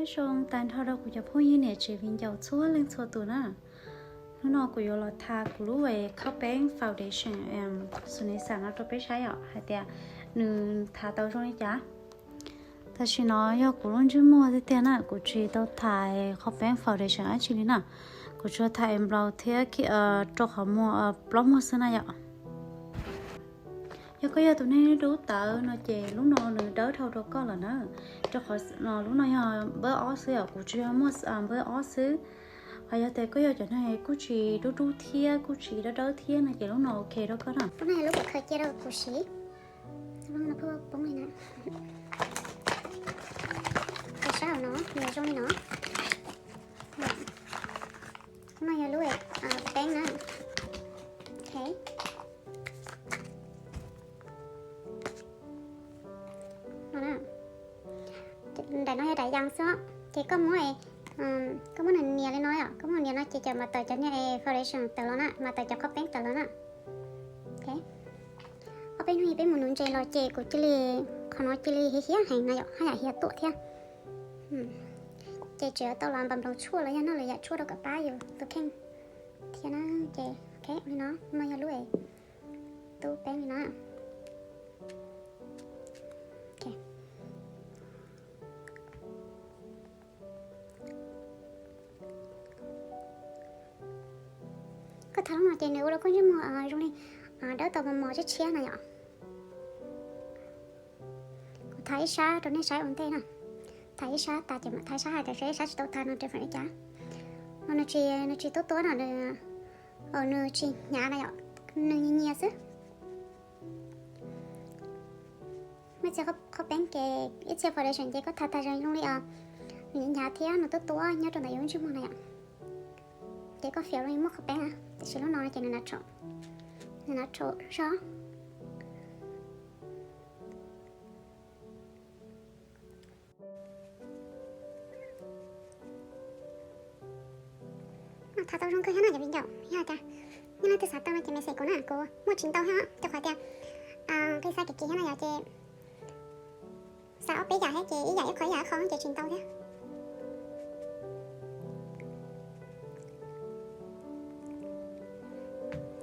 Zoo tag nrho rau kuv cov phooj ywg niam txiv viv ncaus txhua leej txhua tus na. Hnub no kuv yuav los tha kuv lub khob peeb foundation Sunisa no rau peb saib yom, hais tias nws tha tau zoo li cas. Tam sim no yog kuv lub ntsej muag tiag tiag na, kuv tsis tau tha khob peeb foundation dab tsi li na. Kuv tsuas tha eyebrow thiab rau qhov muag, plaub muag xwb na yom. Yog koj yog tus neeg dub tawv no ces lub no nws dawb dhau rau koj lawm na, rau qhov lub no yog npawb ob xwb yom, kuv tsuas yog muaj npawb ob xwb. Ho yog tias koj yog cov neeg kuj tsis dub dub thiab kuj tsis dawb dawb thiab no ces lub no ok rau koj na. Lub no yog lub kuv khaws cia rau kuv siv, lub no poob li na. Koj saib hauv no nws zoo li no. Lub no yog lub peeb na. Ok. Daim no yog daim yas xwb, ces koj muab, koj muab nws nias li no yom, koj muab nias no ces cov mas tawm cov niag foundation tawm los na, mas tawm cov khob peeb tawm los na. Ob peb hnub peb mus nuv ntses los ces kuv cia li, qhov no cia li hiav hiav heev no yom, haj yam hiav tuam thiab. Ces tseem tau los npas nplaum tshuaj los yog noj lwm yam tshuaj rau kom pab yus tus kheej thiab na. Ces ok, li no, no yog lub tub peeb li no. Koj tha lub no ces nws ua rau koj ntsej muag zoo li dawb tau mos mos tshiab tshiab no yom. Kuv tha ib sab rau nej saib ua ntej na. Tha ib sab tas ces mam tha ib sab hais tias seb sab tsis tau tha no different li cas. No nws tsis, nws tsis tuab tuab no, nws tsis hnyav no yom, nws nyias nyias xwb. Muaj txhia khob peeb ces ib txhia foundation ces koj tha tag zoo li os, nws hnyav thiab nws tuab tuab nyob rau ntawm yus lub ntsej muag na yom. Ces koj fiav li muaj khob peeb na, tiam sis lub no ces nws natural, nws natural zog. Tha tau zoo kawg thiab no cov viv ncaus, yog tias nej leej twg xav tau no ces message kuv na, kuv muaj tsis ntau thiab rau qhov tias nqi size kim kim thiab no yom ces xav ob peb yam thiab ces ib yam ib qho ib yam ib qho ces tsis ntau thiab.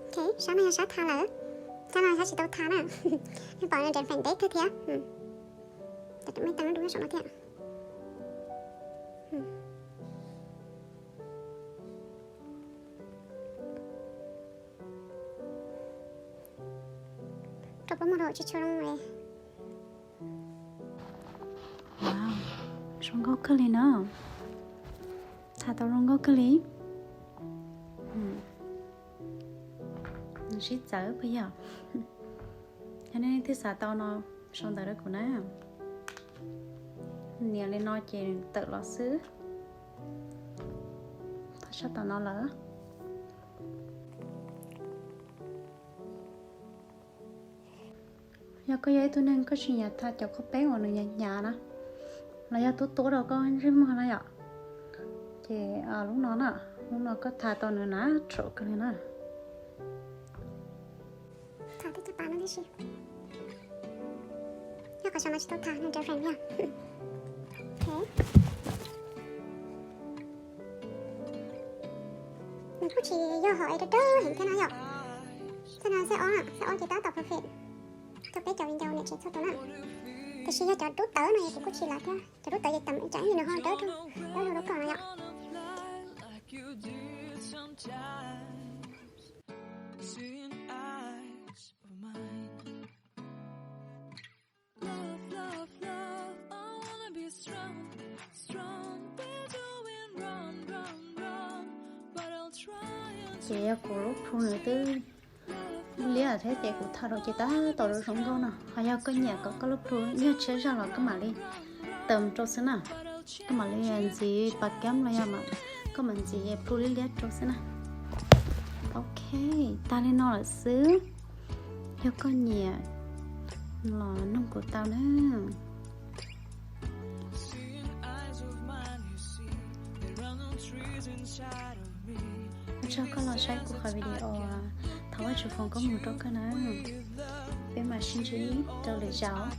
Ok, sab no yog sab tha lawm, sab no sab tsis tau tha na. Nej pom nws different deb kawg thiab. Cov me tag dub saum no thiab. Rau pob muag rau tsis tshua zoo li. Wow, zoo nkauj kawg li na. Tha tau zoo nkauj kawg li. Nws sib txawv puas yog? Yog nej leej twg xav tau no sau ntawv rau kuv na. Nias li no ces tawm los xwb. Tha sab tom no lawm. Yog koj yog ib tug neeg koj tsis nyiam tha cov khob peeb uas nws hnyav hnyav na, los yog tuab tuab rau koj ntsej muag na yom, ces lub no na, lub no koj tha tau nws natural kawg li na. Tha tej caj pas no tib si. Yog qhov saum no tsis tau tha nws different yog. Nws kuj tsis yog hom dawb dawb heev thiab no yom. Xab no xab ob, xab ob ces tab tom perfect rau peb cov viv ncaus niam tsev txhua tus na. Tiam sis yog cov dub tawv no kuv kuj tsis lam thiab, cov dub tawv ces tam ib tsam nws ho dawb, dawb rau kom no yom. Ces yog kuv lub plhu nws twb liab thiab ces kuv tha rau ces tab tom zoo nkauj no. Ho yog koj nyiam kom koj lub plhu nyuag tshiab zog los koj mam li tawm rau xwb na. Koj mam li ntxiv pas kab los yog koj mam ntxiv plhu liab liab rau xwb na. Ok, tag li no lawm xwb. Yog koj nyiam los noog kuv tau na. Ua tsaug koj los saib kuv qhov video, thov Vajtswv foom koob hmoov rau koj na. Peb mam sib ntsib rau lwm zaus.